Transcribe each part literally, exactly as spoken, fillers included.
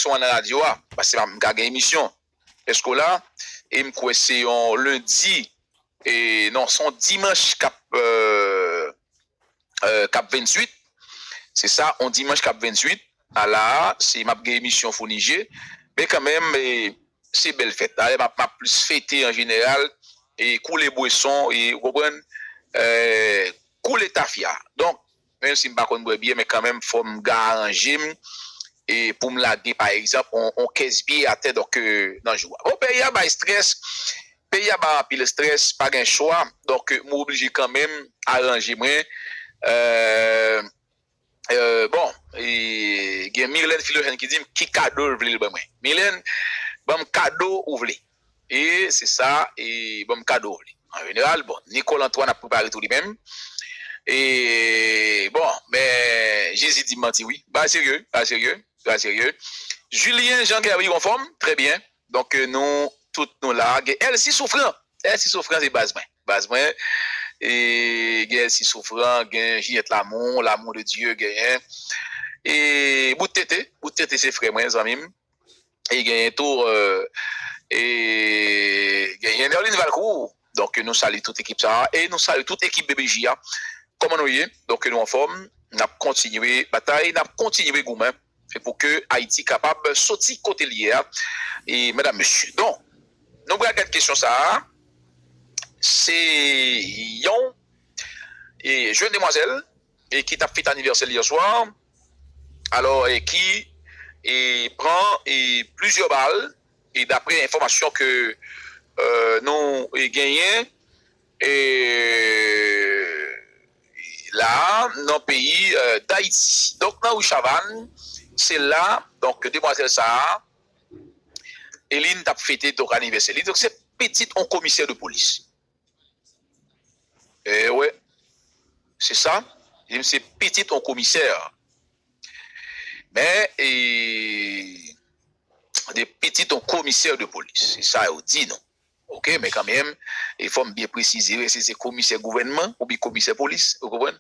emisyon an nan radyo a, paske m ka gen emisyon Eskola, e m kwè se yon lendi, e non, se yon dimanch k ap, euh, euh, k ap venntuit. Se sa, yon dimanch k ap venntuit. A la a, se m ap gen emisyon Founi Je. Men kanmenm, e, se bèl fèt. Dayè, m ap, m ap plis fete an jeneral, e koule bweson, e, ou konprann, e, koule tafya. Donk, menm si m pa konn bwè byè, men kanmenm, fò m aranje m, e pou m lage, pa egzanp, on, on kès byè atè, donk, euh, nan jou a. Bon, peyi a bay strès, peyi a bay anpil strès, pa gen chwa, donk, euh, m oblije kanmenm aranje mwen. Euh, euh, bon, e gen Milène Philogène ki di m ki kado l vle l ban mwen. Milène, ban m kado ou vle. E se sa, e ban m kado w vle. An jeneral, bon, Nicole Antoine ap prepare tou li menm. E, bon, men Jezi di m manti, wi. Bagay serye, bagay serye, bagay serye. Julien Jean Guerry, ou anfòm? Trè byen. Donk, euh, nou, tout nou la. Gen Elsie Souffrant. Elsie Souffrant, se baz mwen. Baz mwen. E gen Elsie Souffrant, gen Juliette Lamour, Lamour de Dieu, genyen. E Bout Tete. Bout Tete, se frè mwen, zanmi m. E genyen tou, euh, e genyen Nerline Valcourt. Donk, nou salye tout ekip sa a. E nou salye tout ekip B B J a. Kòman nou ye? Donk, nou anfòm. N ap kontinye batay, n ap kontinye goumen. Se pou ke Ayiti kapab soti kote l ye a. E, medam, mesye. Donk, nou pral gade kesyon sa a. Se yon, e, jèn demwazèl, e ki t ap fete anivèsè l yè swa, alò, e ki, e, pran, e, plizyè bal, e daprè enfòmasyon ke, euh, nou, e, genyen, e, la, nan peyi, euh, Dayiti. Donk, nan ri Chavann, se la, donk, demwazèl sa a, Eline t ap fete, donk, anivèsè li. Donk, se pitit on komisè de polis. E wi, se sa. Li di m se pitit on komisè. Men, e, de pitit on komisè de polis. Se sa yo di nou. Oke, men kanmenm, e fò m byen presize, èske se komisè gouvènman oubyen komisè polis, ou konprann?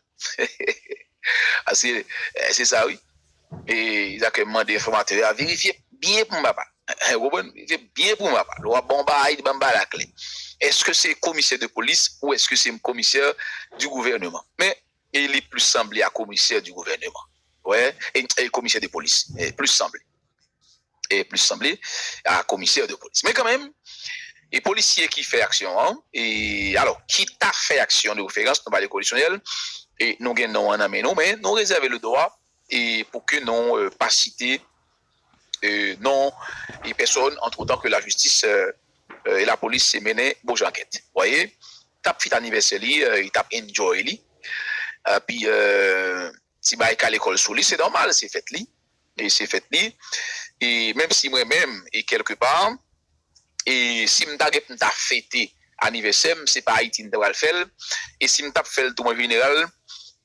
Paske, e, se sa, wi. E, sa ke m mande enfòmatè a verifye byen pou m, papa. Ou konprann? Verifye byen pou m, papa. Lè w ap ban yon bagay, ban m bagay la klè. Èske se komisè de polis ou èske se komisè du gouvèneman? Men, e li plis sanble a komisè du gouvèneman. Wè, e, e komisè de polis. E plis sanble. E plis sanble a komisè de polis. Men kanmenm, e polisye ki fè aksyon an, e alò, ki ta fè aksyon de preferans, nou pa de kondisyonèl, e nou gen non an nan men nou, men nou rezève le dwa, e pou ke nou, euh, pa site, euh, non e pèsòn, antretan ke lajistis, euh, euh, e lapolis se mennen bouch ankèt. Ou wè, t ap fete anivèsè li, euh, li t ap enjoy li. Epi, euh, ti bagay ka lekòl sou li, se nòmal, se fèt li. E se fèt li. E menm si mwen menm, e kèlkepa, e si m ta gen pou m ta fete anivèsè m, se pa Ayiti m ta pral fè l. E si m t ap fè l tou an jeneral,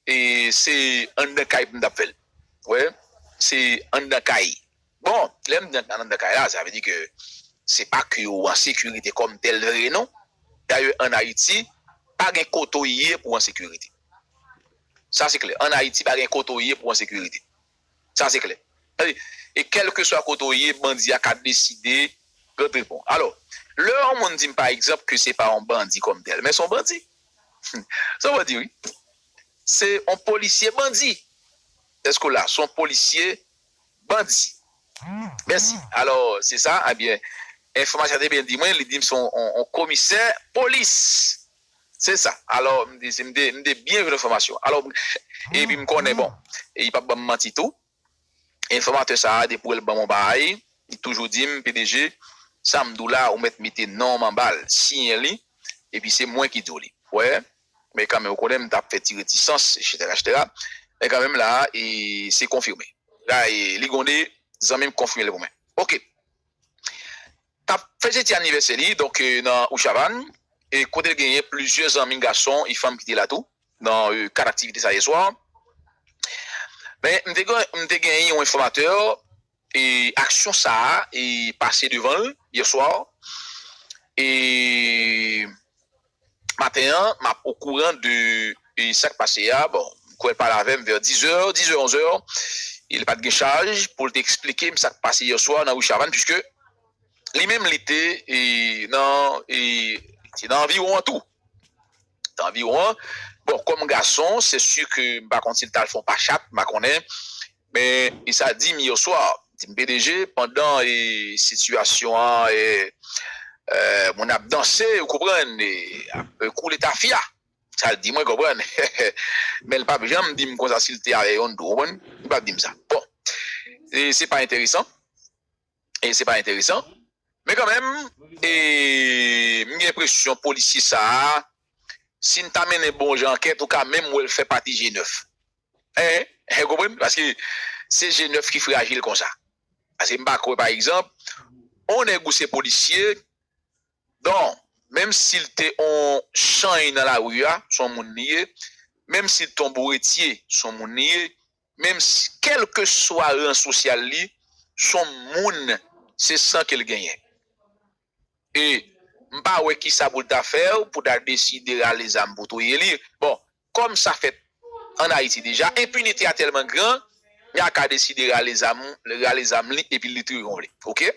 e se anndan kay pou m t ap fè l. Wè, se anndan kay. Bon, lè m di anndan kay la, sa vle di ke se pa ke ou an sekirite kòm tèl vre non. Dayè, ann Ayiti, pa gen kote w ye pou w an sekirite. Sa se klè. Ann Ayiti, pa gen kote w ye pou w an sekirite. Sa se klè. E kèlkeswa kote w ye, bandi a ka deside rantre pran w. Alò, lè yon moun di m, pa egzanp, ke se pa yon bandi kòm tèl, men se yon bandi. Se yon bandi, wi. Se yon polisye bandi. Èske w la? Se yon polisye bandi. Mèsi. Alò, se sa, ebyen, enfòmasyon te byen di mwen, li di m se yon, yon, yon komisè polis. Se sa. Alò, m te, m te, m te byen jwenn enfòmasyon. Alò, epi m konnen, bon, e li p ap ban m manti tou. Enfòmatè sa a, depi w wè l ban m yon bagay, li toujou di m, P D G, sa m di w la, ou mèt mete non m anba l, siyen li, epi se mwen ki di w li. Wè, men kanmenm, ou konnen m t ap fè ti retisans, etsetera, etsetera. Men kanmenm la, e se konfime. La, e, Ligonde, zanmi m konfime l pou mwen. Oke. T ap fete ti anivèsè li, donk, e, nan Ri Chavann, e kote l genyen plizyè zanmi gason e fanm ki te la tou, nan, e, kad aktivite sa yè swa. Men, m te gen, m te genyen yon enfòmatè, e aksyon sa a, e pase devan l yè swa. E maten an, m ap okouran de, e sa k pase a. Bon, m kwè l pale avè m vè dizè, dizè, onzè. li pa t gen chaj pou l te eksplike m sa k pase yè swa nan ri Chavannes, piske li menm li te e, nan, e, li te nan anviwon an tou. Nan anviwon an. Bon, kòm gason, se si ke m pa konn si l t al fè yon pachat, m pa konnen. Men, e sa di m yè swa, di m, "P D G, pandan e, sitiyasyon an, e, e, moun ap danse, ou konprann, e, ap koule tafya." Sa l di mwen, konprann. Men l p ap janm di m konsa si l te avè yon, ou konprann? Li p ap di m sa. Bon, e se pa enteresan. E se pa enteresan. Men kanmenm, e, m gen enpresyon polisye sa a, si n ta mennen bon jan ankèt, ou ka menm wè l fè pati G nèf. Hein? Hein, konprann? Paske se G nèf ki frajil konsa. Paske m pa kwè, pa egzanp, on nèg ou se polisye, Don, menm si l te on chany nan lari a, se on moun li ye. Menm si l te on bouretye, se on moun li ye. Menm si, kèlkeswa ran sosyal li, se on moun, se san ke l genyen. E m pa wè kisa pou l ta fè w, pou ta deside rale zam pou touye li. Bon, kòm sa fèt ann Ayiti deja, enpinite a tèlman gran, y a ka deside rale zam, rale zam li epi li touye yon vle. Oke?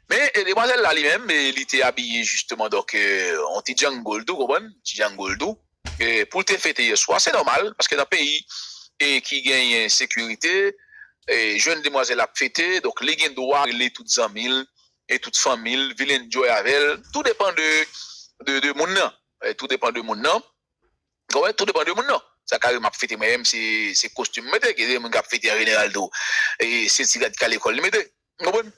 Men e, demwazèl la li menm, e, li te abiye jisteman, donk, e, yon ti django l tou, konprann? Ti django l tou. E, pou l te fete yè swa, se nòmal, paske nan peyi e, ki genyen sekirite, e, jèn demwazèl ap fete, donk li gen dwa rele tout zanmi l e tout fanmi l, vin enjoy avè l. Tou depann de, de, de moun nan. E, tou depann de moun nan. Konprann? Tou depann de moun nan. Sa ka rive m ap fete mwen menm, se, se kostim m mete, gen de moun k ap fete an jeneral tou. E se ti rad ka lekòl li mete. Konprann?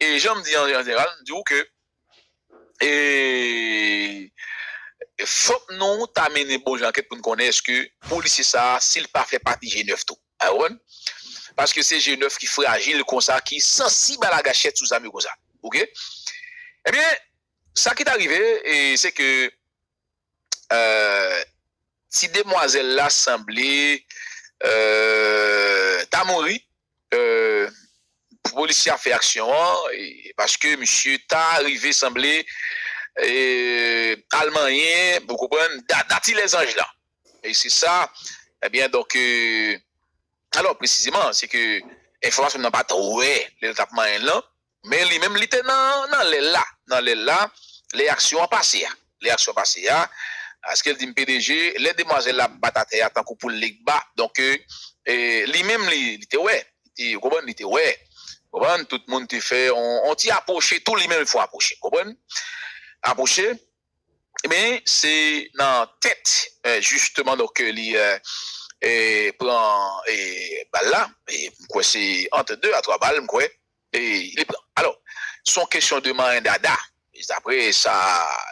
E jan m di an, an jeneral, m di w ke e, fòk nou ta mennen bon jan ankèt pou n konnen èske polisye sa a, si l pa fè pati G nèf tou. A, ou konprann? Paske se G nèf ki frajil konsa, ki sansib a lagachèt sou zam yo konsa. Oke? Ebyen, sa ki ta rive, e, se ke euh, ti demwazèl la sanble euh, ta mouri. Euh, polisye a fè aksyon an, e, paske misye ta rive sanble e, al manyen, ou konprann, da, dati lèzanj la. E se sa, ebyen, donk, euh, alò, presizeman, se ke enfòmasyon nan pa twò wè lè l t ap manyen l lan, men li menm, li te nan, nan lè l la, nan lè l la, lè aksyon an pase a. Lè aksyon pase a, paske l di m P D G, lè demwazèl la ap bat atè a tankou poul legba, donk, e, e, li menm, li, li te wè, li te, ou konprann, li te wè, ou konprann, tout moun te fè on, on ti apwoche, tou li menm fè on apwoche, ou konprann? Apwoche, men se nan tèt, e, jisteman, donk, li e, e, pran e, bal la, e, m kwè se ant de a twa bal, m kwè, e, li pran. Alò, se yon kesyon de manyen dada, e, daprè sa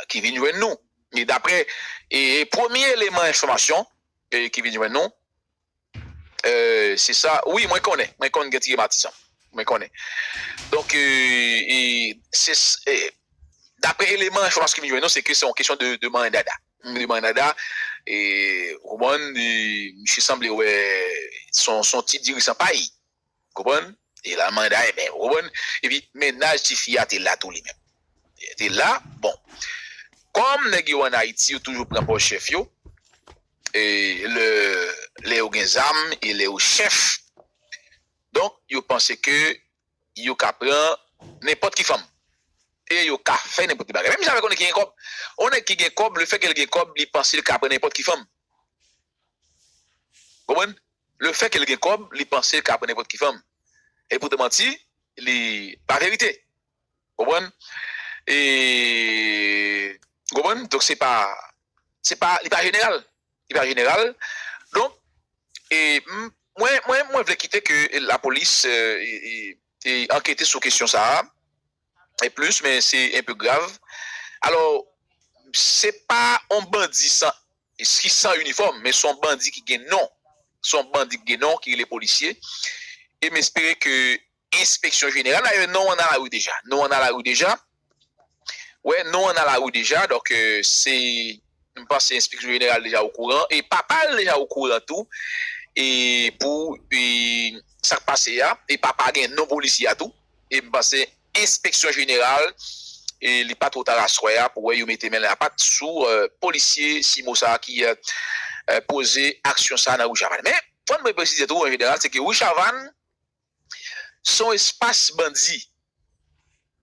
ki vin jwenn nou, e daprè e, e premye eleman enfòmasyon e, ki vin jwenn nou, e, se sa, wi, mwen konnen, mwen konn gen ti rematizan, mwen konnen. Donk, e, e, se, e, daprè eleman enfòmasyon ki vin jwenn nou, se ke se yon kesyon de, de manyen dada. De manyen dada, e, ou konprann, e, misye sanble wè se yon, se yon ti dirijan pay. Konprann? E la manyen dada, men, ou konprann? Epi, mennaj tifi a te la tou li menm. Te la, bon. Kòm nèg yo ann Ayiti, yo toujou pran pòz chèf yo, e lè, lè yo gen zam, e lè yo chèf, donk, yo panse ke yo ka pran nenpòt ki fanm. E yo ka fè nenpòt ki bagay. Menm jan avèk yon nèg ki gen kòb. Yon nèg ki gen kòb, lefètke l gen kòb, li panse l ka pran nenpòt ki fanm. Konprann? Lefètke l gen kòb, li panse l ka pran nenpòt ki fanm. E pou te manti, li pa verite. Konprann? E, konprann? Donk, se pa, se pa, li pa jeneral. Li pa jeneral. Donk, e, m, mwen, mwen, mwen vle kite ke lapolis, e, e, e, e ankete sou kesyon sa a, e plis, men se enpe grav. Alò, se pa yon bandi san, ki san inifòm, men se yon bandi ki gen non. Se yon bandi ki gen non, ki rele polisye. E m espere ke Enspeksyon Jeneral, dayè, non an nan lari deja. Non an nan lari deja. Wè, non an nan lari deja, donk, e, se, m panse Enspeksyon Jeneral deja okouran, e papa l deja okouran tou, e pou, e, sa k pase a, e papa gen non polisye a tou, e m panse Enspeksyon Jeneral, e li pa twò ta aswè a pou wè yo mete men nan pat sou, e, polisye Simo sa a ki, e, e, poze aksyon sa a nan ri Chavannes. Men, fò n mwen presize tou, an jeneral, se ke Ri Chavann se yon espas bandi.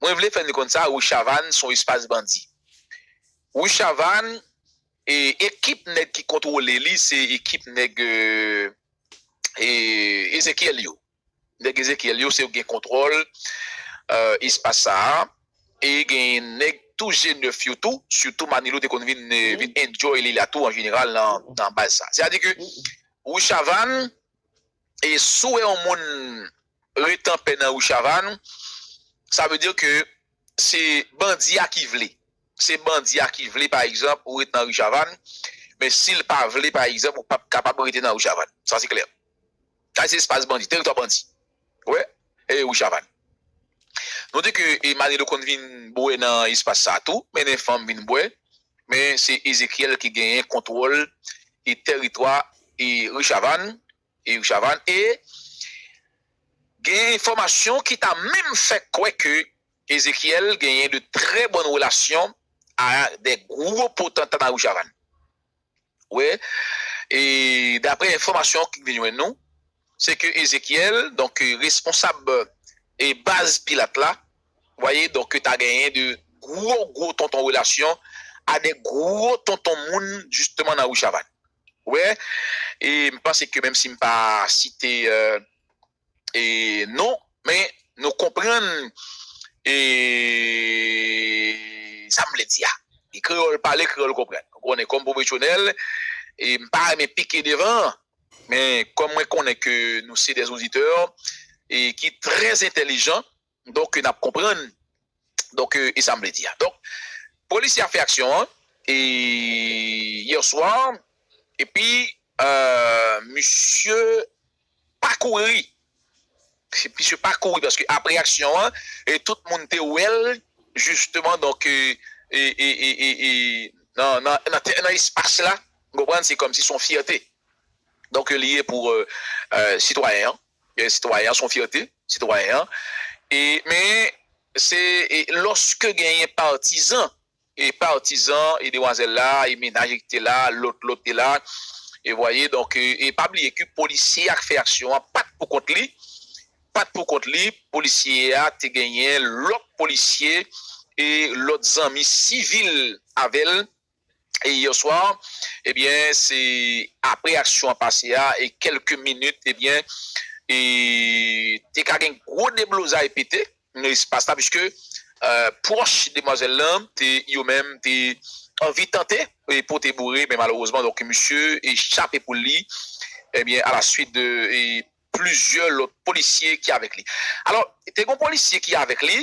Mwen vle fè nou konn sa, Ri Chavann se yon espas bandi. Ri Chavann, e, ekip nèg ki kontwole li, se ekip nèg, e, e, Ezekyèl yo. Nèg Ezekyèl yo, se yo gen kontwòl, e, espas sa a. E gen nèg tou G nèf yo tou, sitou Manilo te konn vin, e, vin enjoy li la tou an jeneral nan, nan baz sa. Sètadi ke Ri Chavann, e si w wè yon moun ret anpè nan Ri Chavann, sa vle di ke se bandi a ki vle. Se bandi a ki vle, pa egzanp, ou ret nan Ri Chavann, men si l pa vle, pa egzanp, ou p ap kapab rete nan Ri Chavann. Sa se klè. Sa se espas bandi, teritwa bandi. Ou wè? E Ri Chavann. Nou di ke, e, Manilo konn vin bwè nan espas sa tou, mennen fanm vin bwè, men se Ezekyèl ki genyen kontwòl e teritwa e Ri Chavann, e Ri Chavann, e gen enfòmasyon ki ta menm fè kwè ke Ezekyèl genyen de trè bòn relasyon a de gwo potanta nan Ri Chavann. Wi, e daprè enfòmasyon ki vin jwenn nou, se ke Ezekyèl, donk, responsab e baz Pilat la, w wè, donk, ta genyen de gwo, gwo tonton relasyon a de gwo tonton moun, jisteman, nan Ri Chavann. Wi, e m panse ke menm si m pa site, e, e non, men nou konprann, e, sa m vle di a. E kreyòl pale, kreyòl konprann. Ou konnen, kòm pwofesyonèl, e m pa renmen pike devan, men kòm mwen konnen ke nou se de oditè, e ki trè entèlijan, donk n ap konprann. Donk, e, e sa m vle di a. Donk, polisye a fè aksyon an, e, yè swa, epi, e, misye pa kouri. Misye pa kouri, paske apre aksyon an, e tout moun te wè l, jisteman, donk, e, e, e, e, e, e, nan, nan, nan, nan espas la, w konprann, se kòmsi se yon fyète. Donk, li ye pou, e, e, sitwayen an. E, sitwayen an, se yon fyète, sitwayen an. E, men, se, e, lòske genyen patizan, e patizan, e demwazèl la, e mennaj ki te la, lòt, lòt te la, e vwaye, donk, e, e pa bliye ke polisye a k fè aksyon an pa t pou kont li, pa t pou kont li, polisye a te genyen lòt polisye e lòt zanmi sivil avè l, e yè swa, ebyen, se apre aksyon an pase a, e kèlke minit, ebyen, e te ka gen gwo deblozay pete nan espas la, piske, e, pwòch demwazèl lan, te, yo menm, te anvi tante, e, pou te boure, men malerezman, donk, misye, e, chape pou li, ebyen, alaswit de, e, plizyè lòt polisye ki avèk li. Alò, te gen yon polisye ki avèk li,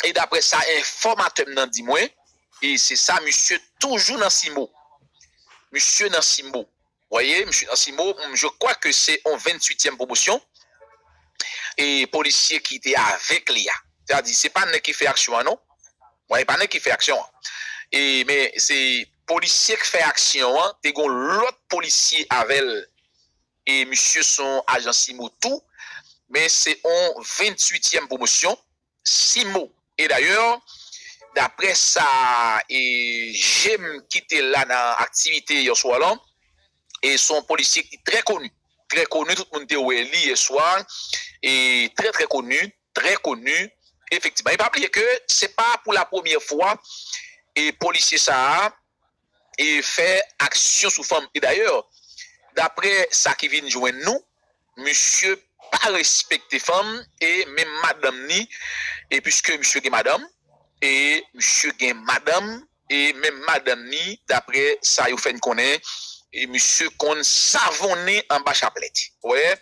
e daprè sa enfòmatè m nan di mwen, e se sa misye toujou nan Simo. Misye nan Simo. Voyez, misye nan Simo, m, je crois que c'est en vingt-huitième promotion. E polisye ki te avèk li a. Sètadi, se pa nèg ki fè aksyon an, non. Voyez, pa nèg ki fè aksyon an. E, men, se polisye ki fè aksyon an, te gen lòt polisye avè l. E misye se yon ajan Simo tou, men se yon ventuityèm pwomosyon Simo. E dayè, daprè sa, e je m ki te la nan aktivite yè swa lan, e se yon polisye ki trè koni. Trè koni, tout moun te wè li yè swa, e trè, trè koni, trè koni, efektivman. E pa bliye ke se pa pou la premyè fwa, e polisye sa a, e fè aksyon sou fanm. E dayè, daprè sa ki vin jwenn nou, misye pa respekte fanm e menm madanm ni, e piske misye gen madanm, e misye gen madanm, e menm madanm ni, daprè sa yo fè n konnen, e misye konn savonnen anba chaplèt. Wè,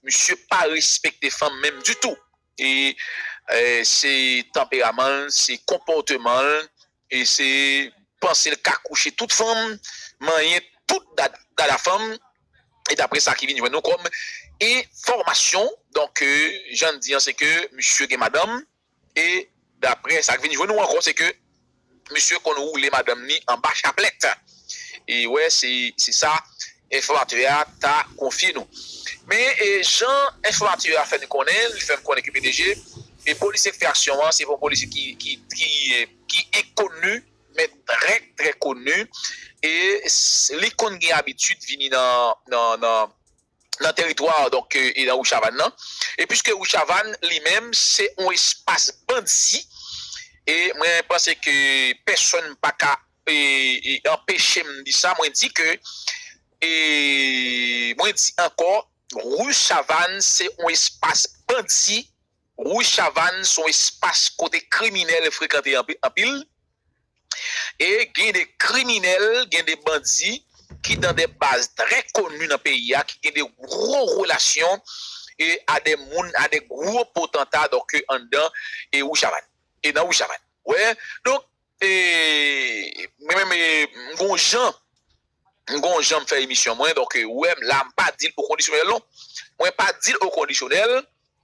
misye pa respekte fanm menm ditou. E, e se tanperaman l, se konpòteman l, e se panse l ka kouche tout fanm, manyen tout dada, dada fanm, e daprè sa ki vin jwenn nou kòm enfòmasyon, donk, e, jan n di an, se ke misye gen madanm, e daprè sa k vin jwenn nou ankò, se ke misye konn woule madanm ni anba chaplèt. E wè, se, se sa enfòmatè a ta konfye nou. Men, e, jan enfòmatè a fè n konnen, li fè m konnen ke P D G, e polisye k fè aksyon an, se yon polisye ki, ki, ki, e, ki enkoni, men trè, trè koni. E s-, li konn gen abitid vini nan, nan, nan, nan teritwa, donk, e nan Ri Chavàn nan. E piske Ri Chavàn li menm se yon espas bandi, e mwen panse ke pèsonn pa ka e, e, anpeche m di sa, mwen di ke, e, mwen di ankò, Ri Chavàn se yon espas bandi, Ri Chavàn se yon espas kote kriminèl frekante anpi- anpil, e gen de kriminèl, gen de bandi ki dans des bases très connues nan peyi a, ki gen de gwo relasyon e a de moun, a de gwo potanta, donk, anndan e Ri Chavàn, e nan Ri Chavàn. Wè, donk, e, mwen menm, e, m gon jan, m gon jan m fè emisyon mwen, donk, e, ou wè m la, m pa di l o kondisyonèl non. Mwen pa di l o kondisyonèl,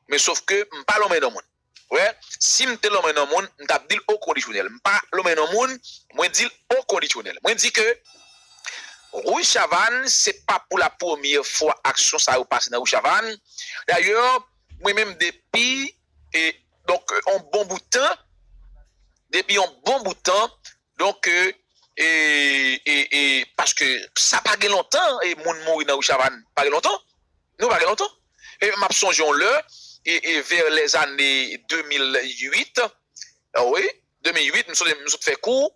men sof ke m pa lonmen non moun. Wè, si m te lonmen non moun, m t ap di l o kondisyonèl. M pa lonmen non moun, mwen di l o kondisyonèl. Mwen di ke Ri Chavàn, se pa pou la premyè fwa aksyon sa yo pase nan Ri Chavàn. Dayè, mwen menm depi, e, donk, yon bon bout tan, depi yon bon bout tan, donk, e, e, e, e, paske sa pa gen lontan, e moun mouri nan Ri Chavàn, pa gen lontan. Nou pa gen lontan. E m ap sonje yon lè, e, e vè lèzane de mil uit, a wi, de mil uit, m sot, m sot fè kou,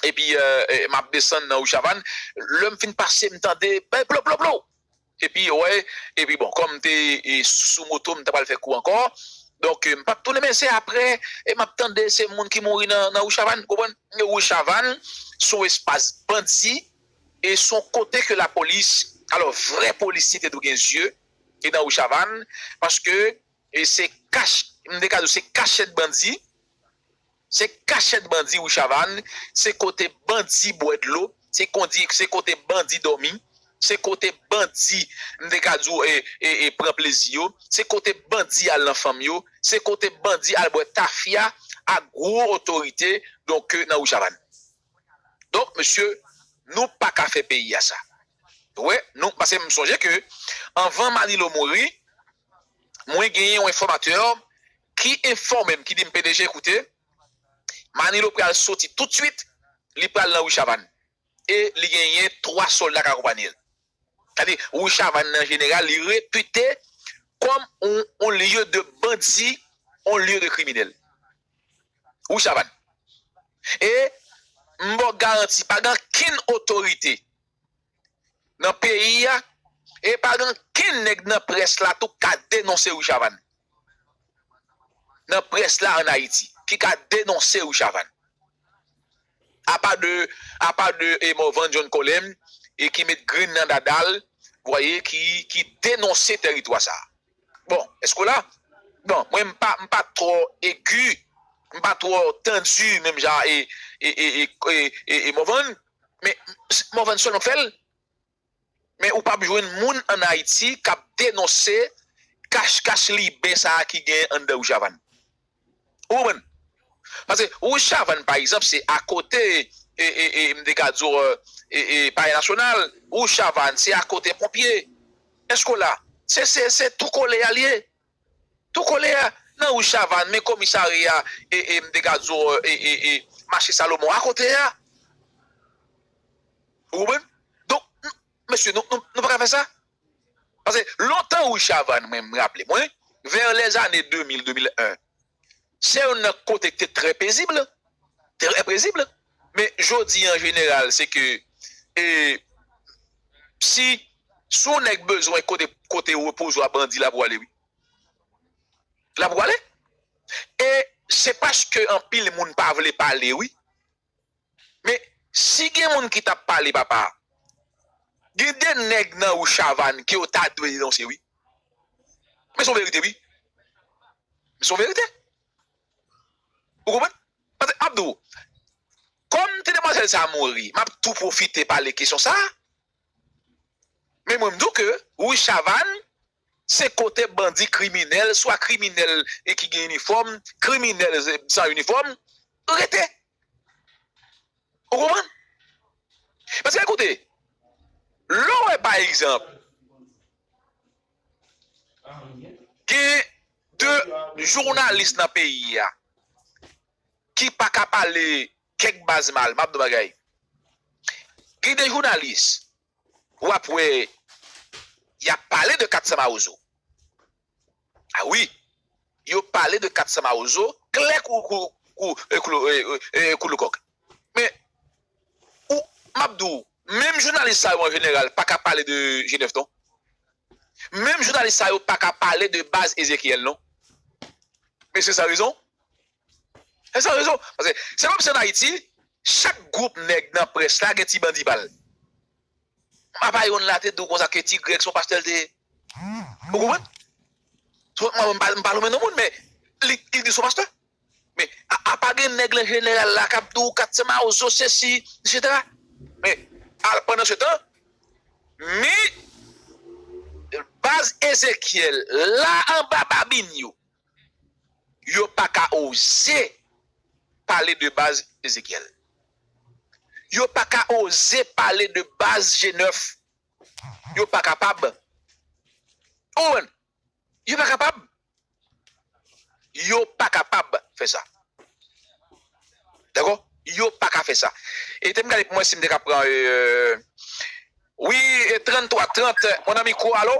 epi, e, e, m ap desann nan Ri Chavàn. Lè m fin pase, m tande, bay plo, plo, plo. Epi, wè, epi bon, kòm m te, e, sou moto, m ta pral fè kou ankò. Donk, e, m pa t tounen, men se apre, e m ap tande, se moun ki mouri nan, nan Ri Chavàn, konprann? Ri Chavàn, se yon espas bandi, e se yon kote ke lapolis, alò, vrè polisye te dwe gen zye, e nan Ri Chavàn, paske, e se kach, m te ka di w, se kachèt bandi, se kachèt bandi Ri Chavàn, se kote bandi bwè dlo, se kondi, se kote bandi dòmi, se kote bandi, m te ka di w, e, e, e pran plezi yo, se kote bandi al nan fanm yo, se kote bandi al bwè tafya ak gwo otorite, donk, nan Ri Chavàn. Donk, mesye, nou pa ka fè peyi a sa. Wè, nou, paske m sonje ke anvan Manilo mouri, mwen genyen yon enfòmatè ki enfòme m, ki di m, P D G, koute, Manilo pral soti toutswit, li pral nan Ri Chavàn. E li genyen twa sòlda k akonpanye l. Sa vle di, Ri Chavàn nan jeneral, li repite kòm yon, yon lye de bandi, yon lye de kriminèl. Ri Chavàn. E m ba w garanti, pa gen ankenn otorite nan peyi a, e pa gen ankenn nèg nan près la tou k ka denonse Ri Chavàn. Nan près la ann Ayiti, ki ka denonse Ri Chavàn. Apa de, apa de, e, Morvan John Colem, e ki met grenn nan dada l, w vwaye, ki, ki denonse tèritwa sa a. Bon, èske w la? Bon, mwen, m pa, m pa twò egi, m pa twò tandi menm jan e, e, e, e, e, e, e Morvan, men Morvan sèlman k fè l. Men ou p ap jwenn moun ann Ayiti k ap denonse kach kach liben sa a ki gen anndan Ri Chavàn. Ou konprann? Paske Ri Chavàn, pa egzanp, se akote, e, e, e, m te ka di w, e, e, Palè Nasyonal, Ri Chavàn, se akote ponpye. Èske w la? Se, se, se tou kole a l ye. Tou kole a. Nan Ri Chavàn, men komisarya, e, e, m te ka di w, e, e, e, mache Salomon akote a. Ou konprann? Donk, n-, mesye, nou, nou, nou pa ka fè sa. Paske lontan Ri Chavàn, mwen, m raple mwen, vè lèzane de mil, de mil en, se youn nan kote ki te trè pezib, trè pezib. Men jodi an jeneral, se ke, e, si, si yon nèg bezwen kote, kote repozwa bandi, l ap prale, wi. L ap prale. E se paske anpil moun pa vle pale, wi. Men si gen moun ki t ap pale, papa, gen de nèg nan Ri Chavàn ke yo ta dwe denonse, wi. Men se yon verite, wi. Men se yon verite. Ou konprann? Paske, m ap di w, kòm ti demwazèl sa a mouri, m ap tou pwofite pale kesyon sa a. Men mwen, m di w ke Ri Chavàn, se kote bandi kriminèl, swa kriminèl e ki gen inifòm, kriminèl san inifòm, rete. Ou konprann? Paske, ekoute, lè w wè, pa egzanp, gen de jounalis nan peyi a ki pa ka pale kèk baz mal, m ap di w bagay. Gen de jounalis, w ap wè, y ap pale de kat san Mawozo. A wi, yo pale de kat san Mawozo klè kou, kou, kou, e, kou, e, e, e, kou lokòk. Men, ou, m ap di w, menm jounalis sa yo an jeneral pa ka pale de G nèf non. Menm jounalis sa yo pa ka pale de baz Ezekyèl non. Men se san rezon. Se san rezon. Paske se kòmsi an Ayiti, chak gwoup nèg nan près la gen ti bandi pa l. Apa youn la te di w konsa ke Ti Grèg se yon pastè l te ye. Ou konprann? So, mwen, mwen pa, m pa lonmen non moun, men li, li di se yon pastè. Men, a, apa gen nèg lan jeneral la k ap di w kat san Mawozo sesi, etsetera. Men, al pandan se tan, men, baz Ezekyèl la anba babin yo, yo pa ka oze pale de baz Ezekyèl. Yo pa ka oze pale de baz G nèf. Yo pa kapab. Ou konprann? Yo pa kapab. Yo pa kapab fè sa. Dakò? Yo pa ka fè sa. E te m gade pou mwen si m te ka pran, euh, wi, e trannntwa trant, mon ami Kwo, alo?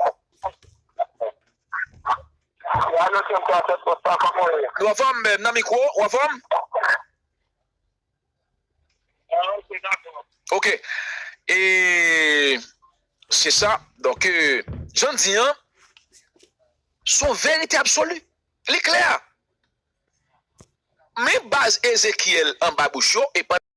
Nou anfòm, mon ami Kwo, ou anfòm? Ok. E se sa. Donk, euh, jan m di an, se yon verite absoli. Li klè. Men baz Ezekyèl anba bouch yo, e pandan